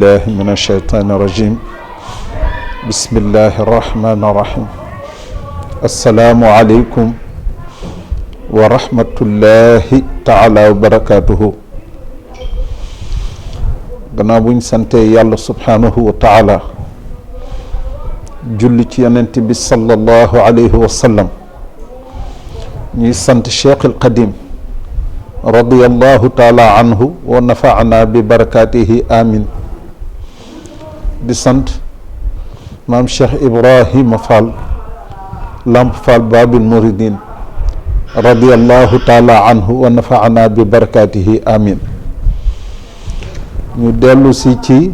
بالله من الشيطان الرجيم بسم الله الرحمن الرحيم السلام عليكم ورحمة الله تعالى وبركاته gannaaw buñ sante yàlla subhanahu wa taala julli ci yonent bi sallallahu alayhi wa sallam ñuy sant Cheikh al Qadim radiyallahu taala anhu wa nafaana bi barakatihi amin di sant maam Cheikh Ibrahima Fall Lamp Fall Babil Mouridine radiyallahu taala anhu wa nafaana bi barakatihi amin ñu dellu si ci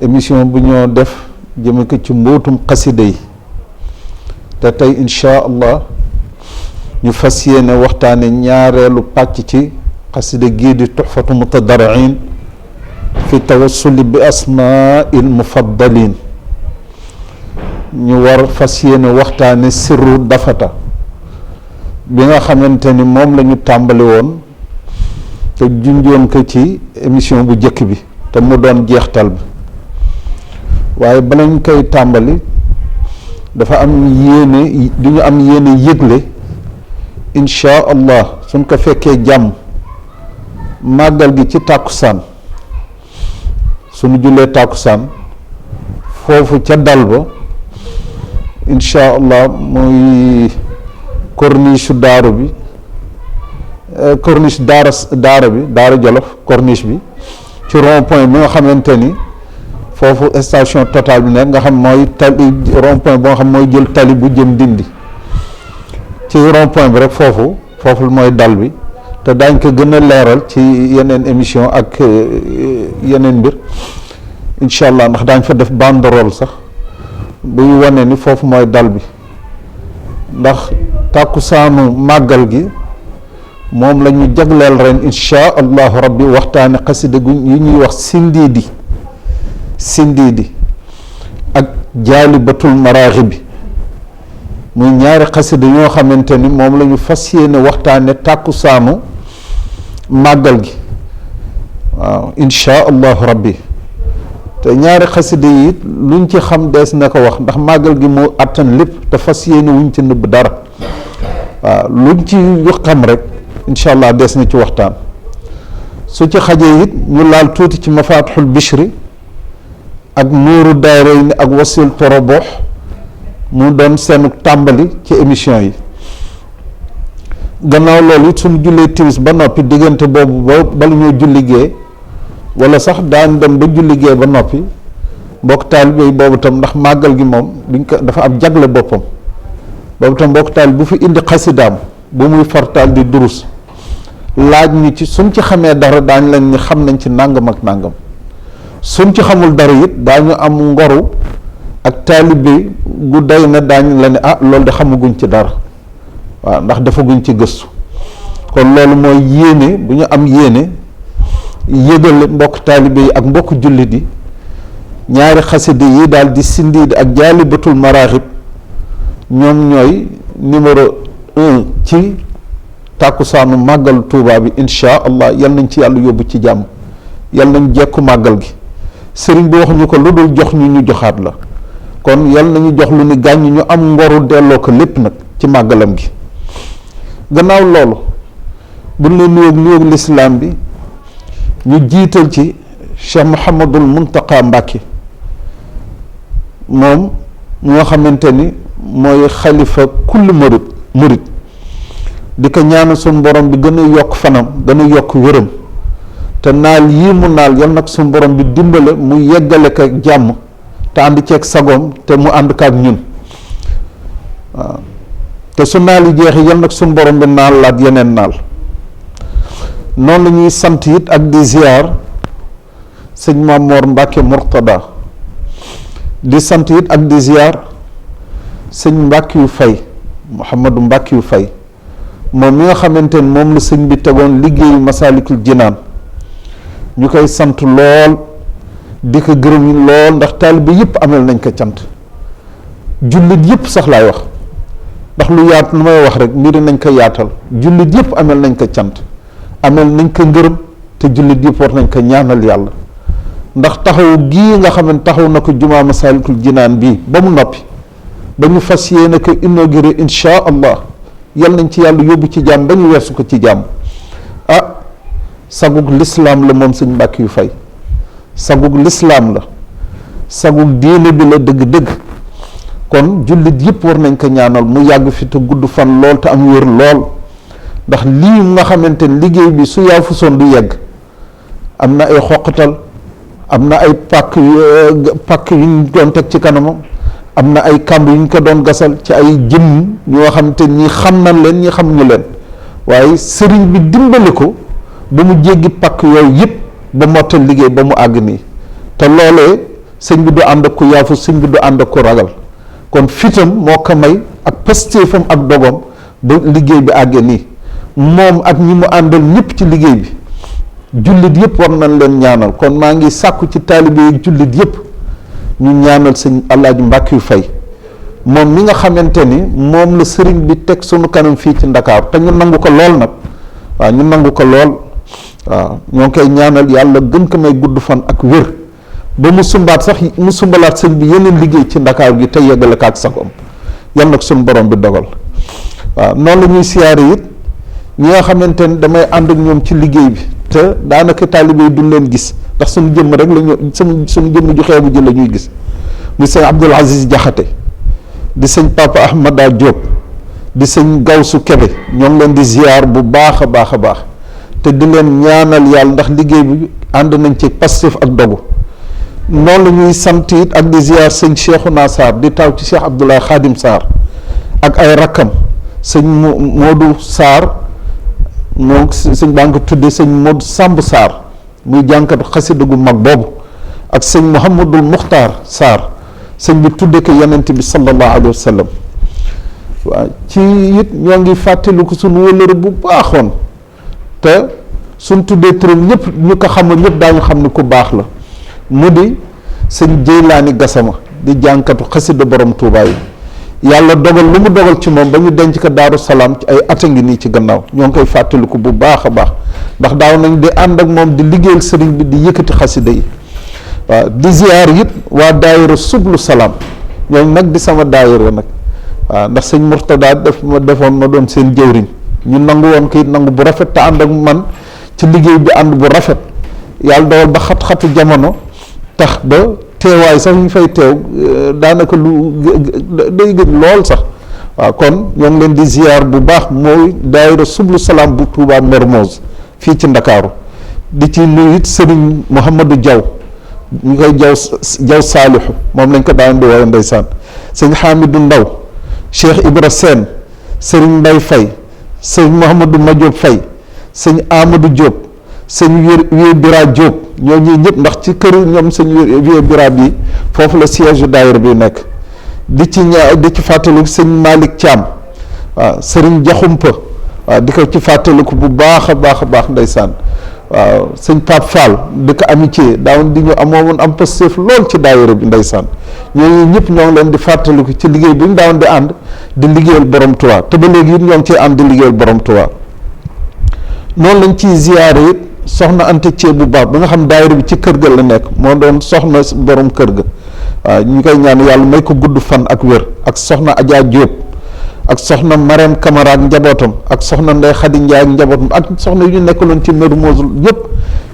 émission bu ñoo def jëme ko ci mbootum xasida yi te tey insha allah ñu fas yéene waxtaane ñaareelu pàcc ci xasida gii di tuxfatu mutadarrin fi tawassuli bi asmail mufaddalin ñu war fas yéene waxtaane sirru dafata bi nga xamante ni moom la ñu tàmbali woon te junjoon ko ci émission bu jëkk bi te mu doon jeextal bi waaye balañ koy tàmbali dafa am yéene du ñu am yéene yëgle insha allah suñ ko fekkee jàmm màggal gi ci tàkkusaan suñu jullee tàkkusaan foofu ca dal ba insha allah muy corniche daaru bi corniche daara Jolof corniche bi ci rond point bi nga xamante ni foofu station Total bi nekk nga xam mooy tali rond point boo xam mooy jël tali bu jëm Ndindi ci rond point bi rek foofu mooy dal bi te daañ ko gën a leeral ci yeneen émission ak yeneen mbir incha allah ndax daañ fa def banderole sax buy wane ni foofu mooy dal bi ndax tàkkusaanu màggal gi moom la ñu jagleel ren insha allahu rabbi waxtaane xasida gu yu ñuy wax sindiidi ak jaalibatul maraaxibi muy ñaari xasida ñoo xamante ni moom la ñu fas yéene waxtaane tàkkusaanu màggal gi waaw insha allahu rabbi te ñaari xasida yi luñ ci xam dees na ko wax ndax màggal gi moo attan lépp te fas yéene wuñ ci nëbb dara waaw luñ ci xam rek incha allah des na ci waxtaan su ci xajee it ñu laal tuuti ci mafatixul bichri ak nuuru daarayni ak wasil torobox mu doon seenu tàmbali ci émission yi gannaaw loolu it suñu jullee timis ba noppi diggante boobu ba bala ñoo julligee wala sax daan dem ba julligee ba noppi mbokk taalibe yi boobu tam ndax màggal gi moom duñ ko dafa am jagle boppam boobu tam mbokk taalibe bu fi indi xasidaam bu muy fartaal di durus laaj ñu ci suñ ci xamee dara daañ leen ni xam nañ ci nàngam ak nàngam suñ ci xamul dara it daañu am ngoru ak taalibe gu day na daañ la ne loolu de xamaguñ ci dara waaw ndax defaguñ ci gëstu kon loolu mooy yéene bu ñu am yéene yëgale mbokk taalibe yi ak mbokk jullit yi ñaari xasida yi daal di sindiidi ak jaalibatul maraaxib ñoom ñooy numéro 1 ci tàkkusaanu màggal Tuubaa bi insha allah yal nañ ci yàlla yóbbu ci jàmm yal nañ jekku màggal gi sëriñ bi wax ñu ko lu dul jox ñu joxaat la kon yal nañu jox lu ni gàññ ñu am ngoru delloo ko lépp nag ci màggalam gi gannaaw loolu buñ leen nuyoog lislaam bi ñu jiital ci Cheikh Mouhamadul Muntaqa Mbàkke moom ñoo xamante ni mooy xalifa kulli murit di ko ñaanal suñu borom bi gën a yokk fanam gën a yokk wéram te naal yii mu naal yal nag suñu borom bi dimbale mu yeggale ko jàmm te ànd ceeg sagoom te mu ànd ko ak ñun waaw te su naal yi jeexee yal nag suñu borom bi naal laat yeneen naal noonu la ñuy sant it ak di ziar sëñ Mamoor Mbàkke Murtada di sant it ak di ziar sëñ Mbàkke yu fay Mouhamadou Mbàkke yu fay moom mi nga xamante ni moom la sëñ bi tegoon liggéeyu Masaalikul Jinaan ñu koy sant lool di ko gërëm lool ndax taalibe yëpp amel nañ ko cant jullit yëpp sax laay wax ndax lu yaatu lu may wax rek mbiri nañ ko yaatal jullit yëpp amel nañ ko cant amel nañ ko ngërëm te jullit yëpp war nañ ko ñaanal yàlla ndax taxaw gii nga xam ne taxaw na ko jumaa Masaalikul Jinaan bii ba mu noppi ba ñu fas yéene ko inauguré insha allah yal nañ ci yàlla yóbbu ci jàmm ba ñu weesu ko ci jàmm. sagug lislaam la moom sëñ Mbàkke yu fay sagug lislaam la sagug diine bi la dëgg-dëgg kon jullit yëpp war nañ ko ñaanal mu yàgg fi te gudd fan lool te am wér lool ndax lii nga xamante ne liggéey bi su yaa fu son du yegg am na ay xoqatal am na ay pàkk yu ñu doon teg ci kanamam am na ay kàmb yu ñu ko doon gasal ci ay jëmm ñoo xamante ñi xam nañ leen ñi xamuñu leen waaye sëriñ bi dimbali ko ba mu jéggi pàkk yooyu yëpp ba mottal liggéey ba mu àgg nii te loolee sëñ bi du ànd ak ku yaafu sëñ bi du ànd ak ku ragal kon fitam moo ko may ak pastéefam ak dogom ba liggéey bi àggee nii moom ak ñi mu àndal ñëpp ci liggéey bi jullit yëpp war nañ leen ñaanal kon maa ngi sàkku ci taalibe yi jullit yëpp ñu ñaanal sëñ Alaaji Mbàkke yu fay moom mi nga xamante ni moom la sëriñ bi teg sunu kanam fii ci Ndakaaru te ñu nangu ko lool nag waaw ñu nangu ko lool waaw ñoo ngi koy ñaanal yàlla gën ko may gudd fan ak wér ba mu sumbaat sax mu sumbalaat sëñ bi yeneen liggéey ci Ndakaaru gi te yeggale ko ak sagoom yal nag suñu borom bi dogal waaw noonu la ñuy siyaare it ñi nga xamante ni damay ànd ak ñoom ci liggéey bi te daanaka taalibe yi duñ leen gis ndax suñu jëmm rek la ñu suñu jëmm ju xeebu ji la ñuy gis muy sëñ Abdul Aziz Jaxate di sëñ Papa Ahmada Diop di sëñ Gawsu Kebe ñoo ngi leen di ziar bu baax a baax a baax te di leen ñaanal yàlla ndax liggéey bi ànd nañ ci passif ak dogu noonu la ñuy sant it ak di ziar sëñ Cheikhouna Sarr di taw ci Cheikh Abdoulaye Khadim Sarr ak ay rakkam sëñ Modou Sarr moom sëñ baa ngi ko tuddee sëñ Modou Samb Sarr muy jànkat xasida gu mag boobu ak sëñ Mouhamadul Muxtaar Sarr sëñ bi tudde ko yonent bi sallallahu alayhi wa sallam waaw ci it ñoo ngi fàttaliku suñu wëllëre bu baaxoon te suñ tuddee turam ñëpp ñu ko xamul ñëpp daañu xam ne ku baax la mu di sëñ Jeylaani Gasama di jànkatu xasida borom Tuubaa yi yàlla dogal lu mu dogal ci moom ba ñu denc ko Daaru Salaam ci ay at a ngi nii ci gannaaw ñoo ngi koy fàttaliku bu baax a baax ndax daaw nañ di ànd ak moom di liggéeyal sëriñ bi di yëkkati xasida yi waaw di ziar it waa daayira Sublu Salaam ñooñu nag di sama daayira nag waaw ndax sëñ Murtada defoon ma doon seen jëwriñ ñu nangu woon ko it nangu bu rafet te ànd ak man ci liggéey bi ànd bu rafet yàlla dogal ba xat-xatu jamono tax ba teewaay sax ñu fay teew daanaka lu day gëj lool sax waaw kon ñoo ngi leen di ziar bu baax mooy daayira Sublu Salaam bu Touba Mermoz fii ci Ndakaaru di ci nuyu it sëriñ Mouhamadou Diaw ñu koy jaw Saalixu moom lañ ko daan di woowe ndeysaan sëñ Hamidou Ndaw Cheikh Ibra Sène sëriñ Mbay Fay sëñ Mouhamadou Madiop Fay sëñ Amadou Diop sëñ Wiye Bira Diop ñoo ñii ñëpp ndax ci kër ñoom sëñ Wiye Bira bi foofu la siège daayira bi nekk di ci fàttaliku sëñ Malick Thiam waaw sëriñ Jaxumpa waaw di ko ci fàttaliku bu baax a baax a baax ndeysaan waaw sëñ Pape Fall di ko amitié daawoon di ñu amoon am pastéef lool ci daayira bi ndeysaan ñooñu ñëpp ñoo ngi leen di fàttaliku ci liggéey bi ñu daawoon di ànd di liggéeyal borom Tuubaa te ba léegi it ñoo ngi ciy ànd di liggéeyal borom Tuubaa noonu lañ ciy ziyaare it soxna Anta Cee bu baax ba nga xam daayira bi ci kër ga la nekk moo doon soxna borom kër ga waaw ñu koy ñaan yàlla may ko gudd fan ak wér ak soxna Adja Diop ak soxna Marème Camara ak njabootam ak soxna Ndey Xadi Njaay ak njabootam ak soxna yu ñu nekkaloon ci Mermoz yëpp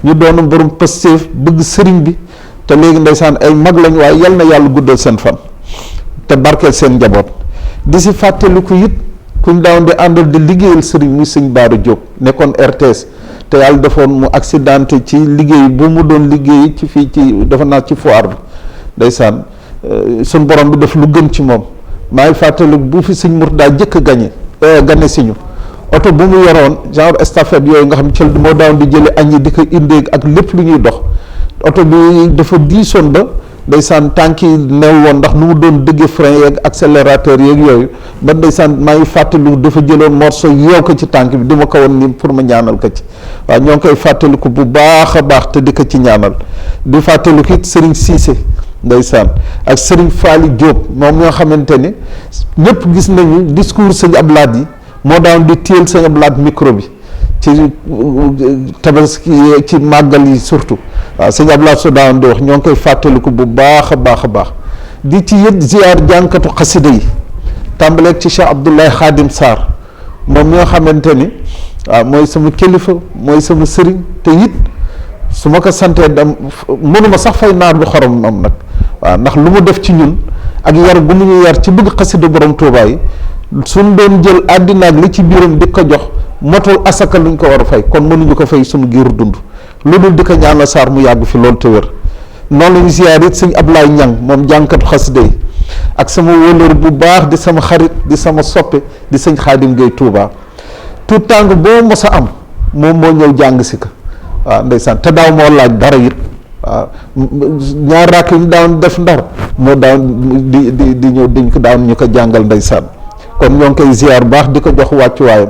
ñu doon borom pastéef bëgg sëriñ bi te léegi ndeysaan ay mag lañ waaye yal na yàlla guddal seen fan te barkeel seen njaboot di si fàttaliku it kuñ daawoon di àndal di liggéeyal sëriñ muy sëñ Baara Diop nekkoon RTS te yàlla defoon mu accidenté ci liggéey bu mu doon liggéey ci fii ci dafa naa ci foire bi ndeysaan suñ borom bi def lu gën ci moom maa ngi fàttaliku bu fi sëñ Murtada jëkk gane si ñu oto bu mu yoroon genre estafette yooyu nga xam ci moo daawoon di jële añi di ko indee ak lépp lu ñuy dox oto bi dafa diisoon ba ndeysaan tànk yi new woon ndax nu mu doon dëggee frein yeeg accélérateur yeeg yooyu ba ndeysaan maa ngi fàttaliku dafa jëloon morceau yeew ko ci tànk bi di ma ko woon ni pour ma ñaanal ko ci waaw ñoo ngi koy fàttaliku bu baax a baax te di ko ci ñaanal di fàttaliku it Serigne Cissé ndeysaan ak Serigne Faly Diop moom ñoo xamante ni ñëpp gis nañu discours sëñ Ablaat yi moo daan di téel sëñ Ablaat micro bi ci tabaski ci màggal yi surtout waaw sëñ Abdoulaye Soudan di wax ñoo ngi koy fàttaliku bu baax a baax a baax di ci yët ziar jànkatu xasida yi tàmbaleeg ci Cheikh Abdoulaye Khadim Sarr moom mi nga xamante ni waaw mooy sama kilifa mooy sama sëriñ te it su ma ko santee dam mënuma sax fay naar bu xorom moom nag waaw ndax lu mu def ci ñun ak yar gu mu ñu yar ci bëgg xasida borom Tuubaa yi suñ doon jël àddina ak li ci biiram di ko jox motul asaka luñ ko war a fay kon mënuñu ko fay suñu giiru dund lu dul di ko ñaanal Sarr mu yàgg fi loolu te wér noonu lañu ziyaar it sëñ Ablaye Ñang moom jànkatu xasida yi ak sama wóolóor bu baax di sama xarit di sama soppe di sëñ Xaadim Gay Touba tout tàng boo mos a am moom moo ñëw jàng si ko waaw ndeysaan te daaw moo laaj dara it waaw ñaar rakk yi ñu daan def ndar moo daan di ñëw dañ ko daan ñu ko jàngal ndeysaan kon ñoo ngi koy ziyaar baax di ko jox wàccuwaayam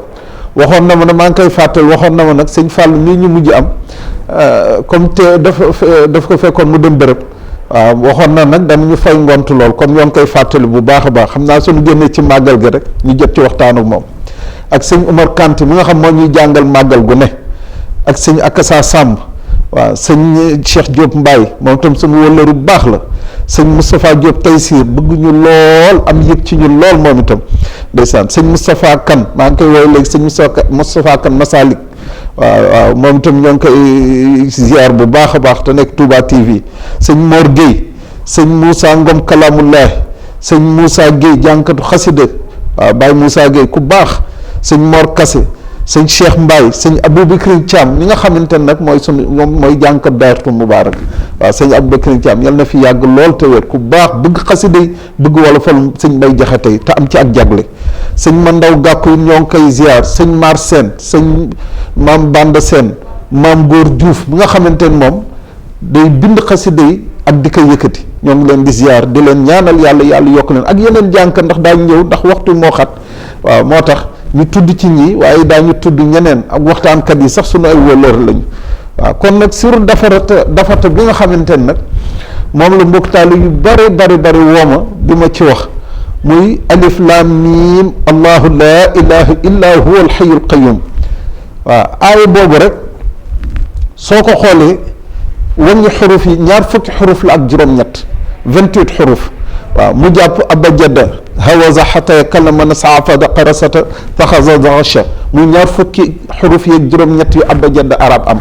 waxoon na ma ne maa ngi koy fàttali waxoon na ma nag sëñ Fall nii ñu mujj am comme te daf ko fekkoon mu dem bërëb waaw waxoon na nag danañu fay ngont lool kon ñoo ngi koy fàttali bu baax a baax xam naa suñu génnee ci màggal gi rek ñu jot ci waxtaan ak moom ak sëñ Umar Kanti mi nga xam moo ñuy jàngal màggal gu ne ak sëñ Akassa Samb waaw sëñ Cheikh Diop Mbaye moom tam suñu wëllëru bu baax la sëñ Moustapha Diop Taysir bëgg ñu lool am yëg ci ñu lool moom itam ndeysaan sëñ Moustapha Kane maa ngi koy woy léegi sëñ Moustapha Kane Masalik waaw moom itam ñoo ngi koy ziar bu baax a baax te nekk Touba TV sëñ Mor Gueye sëñ Moussa Ngom Kalamullah sëñ Moussa Gueye jànkatu xasida waaw Baye Moussa Gueye ku baax sëñ Mor Kassé sëñ Cheikh Mbaye sëñ Aboubacry Thiam ñi nga xamante ne nag mooy sunu moom mooy jànkat Daayiratul Mubaarak waaw sëñ Aboubacry Thiam yal na fi yàgg lool te wér ku baax bëgg xasida yi bëgg wala fal sëñ Mbay Jaxate yi te am ci ak jagle sëñ Mandaw Gàkku yi ñoo ngi koy ziar sëñ Mar Sène sëñ Maam Banda Sène Maam Góor Diouf bi nga xamante ne moom day bind xasida yi ak di ko yëkkati ñoo ngi leen di ziar di leen ñaanal yàlla yokk leen ak yeneen jànkat ndax daañu ñëw ndax waxtu moo xat waaw moo tax ñu tudd ci ñii waaye daañu tudd ñeneen ak waxtaankat yi sax sunu ay wóllëre lañu waaw kon nag sur dafarata bi nga xamante ne nag moom la mbokk taali yu bari wooma di ma ci wax muy alif lam mim allahu la ilaha illa huwa alxayyul qayyum waaw aaya boobu rek soo ko xoolee wàññi xuruf yi ñaar fukki xuruf la ak juróom-ñett 28 xuruf waaw mu jàpp abajada hawaza xata kalama nasaa fada qarasata taxaza daxasha muy ñaar fukki xuruf yeeg juróom-ñett yu abajada arab am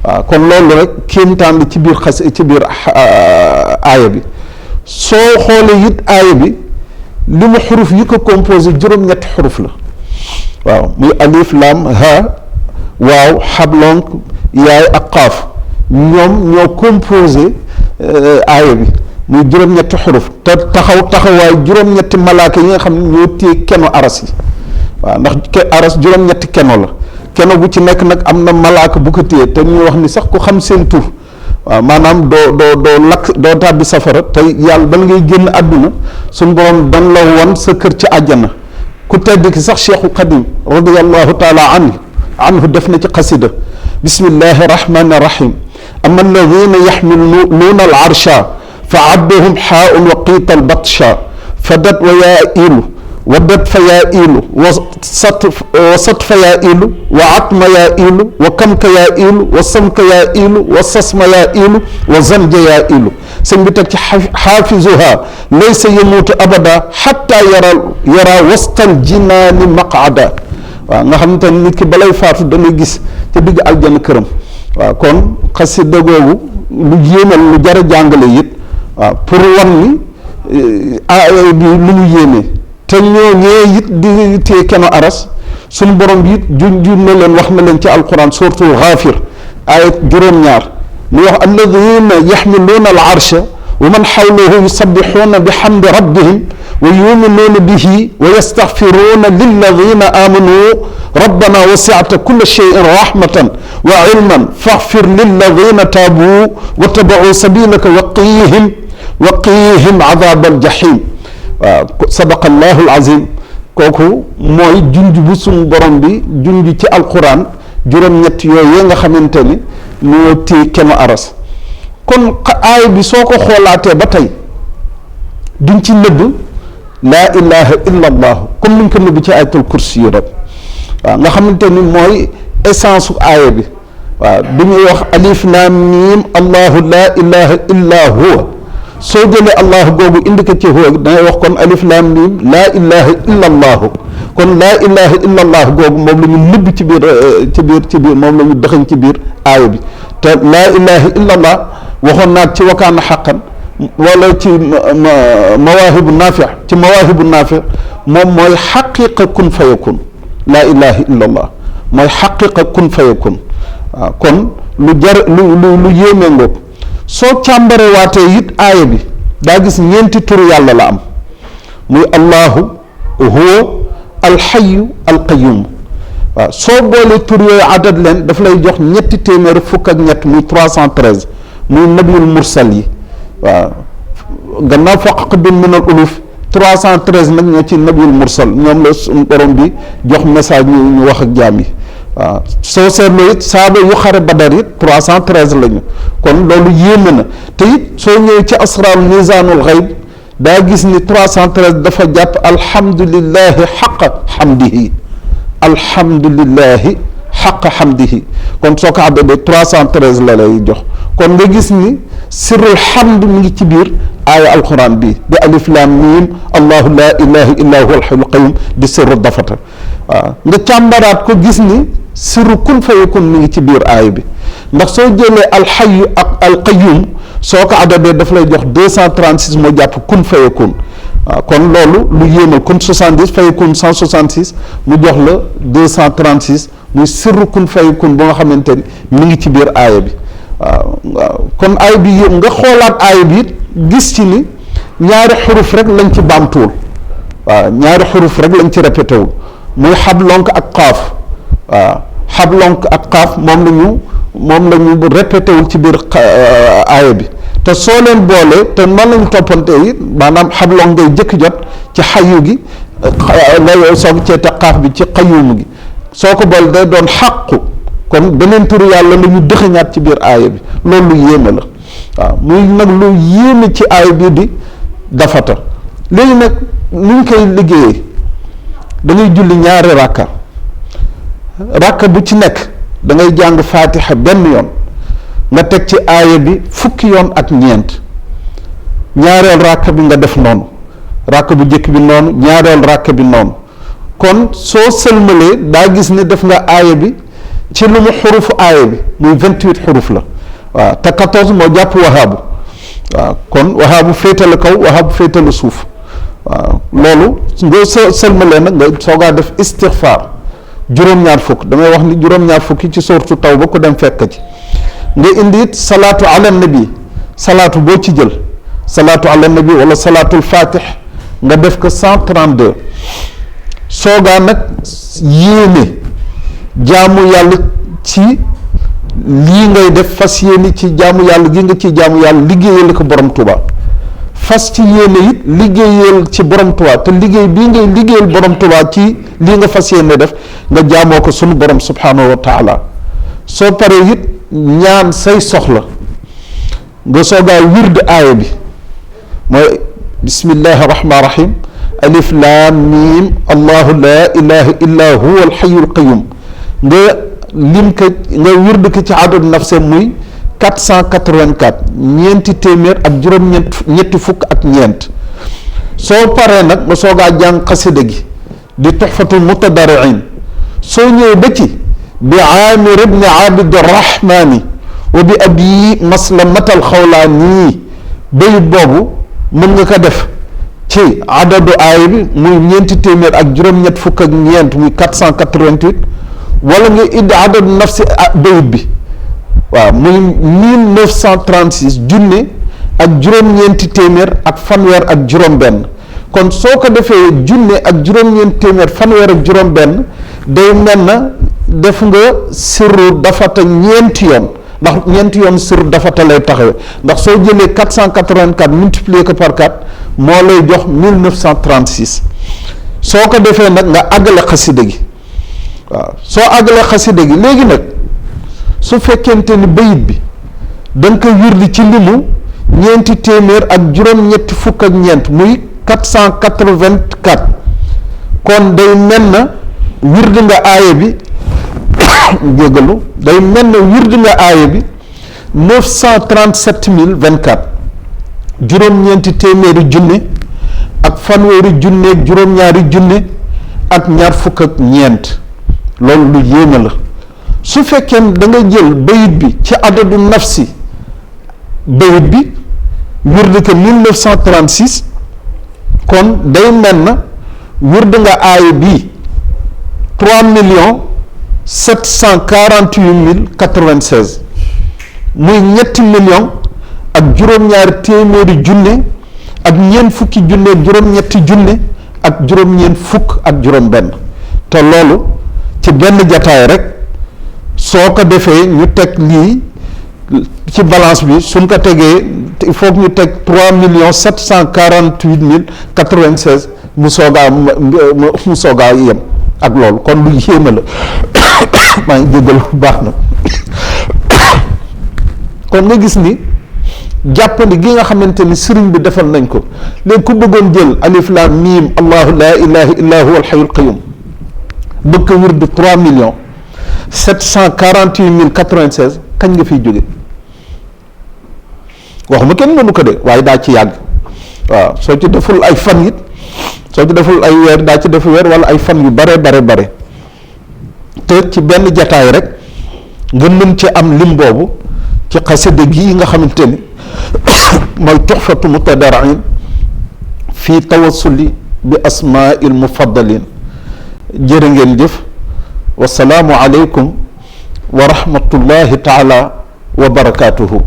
waaw kon loolu rek kéemtaan la ci biir ci biir aaya bi soo xoolee it aaya bi li mu xuruf yi ko composé juróom-ñetti xuruf la waaw muy alif lam ha waaw xablonk yaay ak qaaf ñoom ñoo composé aaya bi muy juróom-ñetti xuruf te taxawaay juróom-ñetti malaaka yi nga xam ne ñoo téye keno aras yi waaw ndax aras juróom-ñetti keno la keno bu ci nekk nag am na malaaka bu ko téye te ñuy wax ni sax ku xam seen tur waaw maanaam doo lakk doo tàbbi safara te yàlla bala ngay génn àdduna suñu borom dan la won sa kër ci àjjana ku tedd ki sax Cheikhul Xadim radiallahu taala anhu def na ci xasida bismillahi rahmani rahim ama alladina yaxmiluuna al arsha fa abduhum xaaun wa qiita al batsha fadat wa yaa ilu waddat fa yaa ilu wa sat fa yaa ilu wa atma yaa ilu wa kamka yaa ilu wa samka yaa ilu wa sasma yaa ilu wa zanja yaa ilu sëñ bi teg ci xaafizuha laysa yamuutu abada xatta yara wastal jinaani maqada waaw nga xam te nit ki balay faatu dana gis ca digg aljana këram waaw kon xasida googu lu yéemal lu jar a jàngale it waaw pour wan ni aaya bi lu mu yéeme te ñooñee it di téye keno aras suñu borom bi it junjun na leen wax na leen ci alquran suratul Ghafir aaya juróom-ñaar mu wax alladina yaxmiluuna al arsha wa man xawlahu yusabbixuuna bi xamdi rabbihim wa yuminuuna bihi wa yastaxfiruuna lilladina aamanu rabbana wasiata kulla cheyin rahmatan wa ilman faxfir lilladina taabu wa tabau sabilaka wa qihim adab aljahim waaw sadaqa allahu alazim kooku mooy junj bu suñu borom bi junj ci alquran juróom-ñett yooyu nga xamante ni ñoo téye keno aras kon aay bi soo ko xoolaatee ba tey duñ ci nëbb laa ilaha illa allah comme niñ ko nëbb ci ayatul kursi yi rek waaw nga xamante ni mooy essence su aaya bi waaw du ñuy wax alif laam miim allahu laa ilaha illa huwa soo jëlee allah googu indi ko ci huwa dangay wax kon alif laam miim laa ilaha illa allahu kon laa ilaha illa allah googu moom la ñu nëbb ci biir moom la ñu dëxañ ci biir aaya bi te laa ilaha illa allah waxoon naag ci wakaana xaqan wala ci mawaahibu naafi moom mooy xaqiqa kun fayakun laa ilaha illa allah mooy xaqiqa kun fayakun waaw kon lu yéeme ngoog soo càmbare waatee it aaya bi daa gis ñeenti turu yàlla la am muy allahu huwa alxayu alqayum waaw soo boolee tur yooyu adad leen daf lay jox ñetti téeméer fukk ak ñett muy 313 muy nabiyul mursal yi waaw gannaaw faqq bin min al uluf 313 nag ñoo ci nabiyul mursal ñoom la suñu borom bi jox message ñu wax ak jaam yi waaw soo seetloo it saaba yu xare badar it 313 lañu kon loolu yéeme na te it soo ñëwee ci asraarul misaanul xayb daa gis ni 313 dafa jàpp alhamdulillahi xaqa xamdihi alhamdulillahi xaqa xamdihi kon soo ko àddee 313 la lay jox kon nga gis ni sirrul xamd mi ngi ci biir aaya alquran bi di alif laam miim allahu laa ilaha illa huwa alxayyul qayyum di sirru dafata waaw nga càmbaraat ko gis ni sirru kun fayakun mi ngi ci biir aaya bi ndax soo jëlee alxayu ak alqayyum soo ko adadee daf lay jox 236 moo jàpp kun fayakun waaw kon loolu lu yéemal kun 70 fayakun 166 mu jox la 236 muy sirru kun fayakun ba nga xamante ni mi ngi ci biir aaya bi waaw kon aaya bi yëpp nga xoolaat aaya bi it gis ci ni ñaari xuruf rek lañ ci baamtuwul waaw ñaari xuruf rek lañ ci répété wul muy xablonk ak xaaf waaw xablonk ak xaaf moom la ñu répété wul ci biir aaya bi te soo leen boolee te noonu lañu toppante yi maanaam xablonk ngay jëkk jot ci xayu gi la soog cee te xaaf bi ci xayumu gi soo ko boole day doon xàqu kon beneen turu yàlla la ñu dëxëñaat ci biir aaya bi loolu lu yéeme la waaw muy nag lu yéeme ci aaya bi di dafata léegi nag nu ñu koy liggéeyee da ngay julli ñaari rakka bu ci nekk da ngay jàng faatixa benn yoon nga teg ci aaya bi fukki yoon ak ñeent ñaareel rakka bi nga def noonu rakka bu njëkk bi noonu ñaareel rakka bi noonu kon soo sëlmalee daa gis ne def nga aaya bi ci lu mu xurufu aaya bi muy 28 xuruf la waaw te 14 moo jàpp wahaabu waaw kon wahaabu féetale kaw wahaabu féetale suuf waaw loolu nga sëlmalee nag nga soogaa def istixfaar juróom-ñaar fukk damay wax ni juróom-ñaar fukki ci sooratu Tawba ko dem fekk ci nga indi it salaatu ala nabi salaatu boo ci jël salaatu ala nabi wala salaatul fatih nga def ko 132 soogaa nag yéene jaamu yàlla ci lii ngay def fas yéene ci jaamu yàlla gi nga ci jaamu yàlla liggéeyal ko borom Tuuba fas ci yéene it liggéeyal ci borom Tuuba te liggéey bii ngay liggéeyal borom Tuuba ci lii nga fas yéene def nga jaamoo ko sunu borom subhanahu wa taala soo paree it ñaan say soxla nga soogaa wird aaya bi mooy bismillahi rahmaani rahim alif laam miim allahu laa ilaha illa huwa alxayyul qayyum nga lim ko nga wird ko ci adad nafse muy 484 ñeenti téeméer ak ñetti fukk ak ñeent soo paree nag nga soogaa jàng xasida gi di tuxfatul mutadarriin soo ñëwee ba ci bi aamir ibni abid rahmaani wa bi abi maslamatal xawlaani bayit boobu mën nga ko def ci adadu aaya bi muy ñeenti téeméer ak juróom-ñett fukk ak ñeent muy 488 wala nga indi adadu nafsi bayit bi waaw muy 1936 junne ak juróom-ñeenti téeméer ak fanweer ak juróom-benn kon soo ko defee junne ak juróom-ñeenti téeméer fanweer ak juróom-benn day mel na def nga sirru dafata ñeenti yoon ndax ñeenti yoon sirru dafata lay taxawee ndax soo jëlee 484 multiplier ko par 4 moo lay jox 1936 soo ko defee nag nga àggale xasida gi waaw soo àggale xasida gi léegi nag su fekkente ni bayit bi da nga ko wirdi ci limu ñeenti téeméer ak juróom-ñetti fukk ak ñeent muy 484 kon day mel na wirdi nga aaya bi jégalu day mel ne wird nga aaya bi 937 024 juróom-ñeenti téeméeri junne ak fanweeri junne ak juróom-ñaari junne ak ñaar fukk ak ñeent loolu lu yéeme la su fekkee da nga jël bayit bi ci adadu nafsi bayit bi wird ko 1936 kon day mel na wird nga aaya bi 3,748,096 muy ñetti million ak juróom-ñaari téeméeri junne ak ñeent fukki junne ak juróom-ñetti junne ak juróom-ñeent fukk ak juróom-benn te loolu ci benn jataay rek soo ko defee ñu teg lii ci balance bi suñ ko tegee il faut ñu teg 3,748,096 mu soogaa yem ak loolu kon lu yéeme la maa ngi jégal bu baax na kon nga gis ni jàppandi gi nga xamante ni sëriñ bi defal nañ ko léegi ku bëggoon jël alif lam mim allahu la ilaha illa huwa alhayyul qayyum bëgg ko wird 3,748,096 kañ nga fiy jóge waxuma kenn mënu ko de waaye daa ci yàgg waaw soo ci deful ay fan it soo ci deful ay weer daa ci def weer wala ay fan yu bare te ci benn jataay rek nga mën ci am lim boobu ci xasida gi nga xamante ni mooy tuxfatu mutadarrin fii tawassuli bi asmaa'il mufaddalin jërë ngeen jëf wasalaamu aleykum wa rahmatullahi taala wa barakaatuhu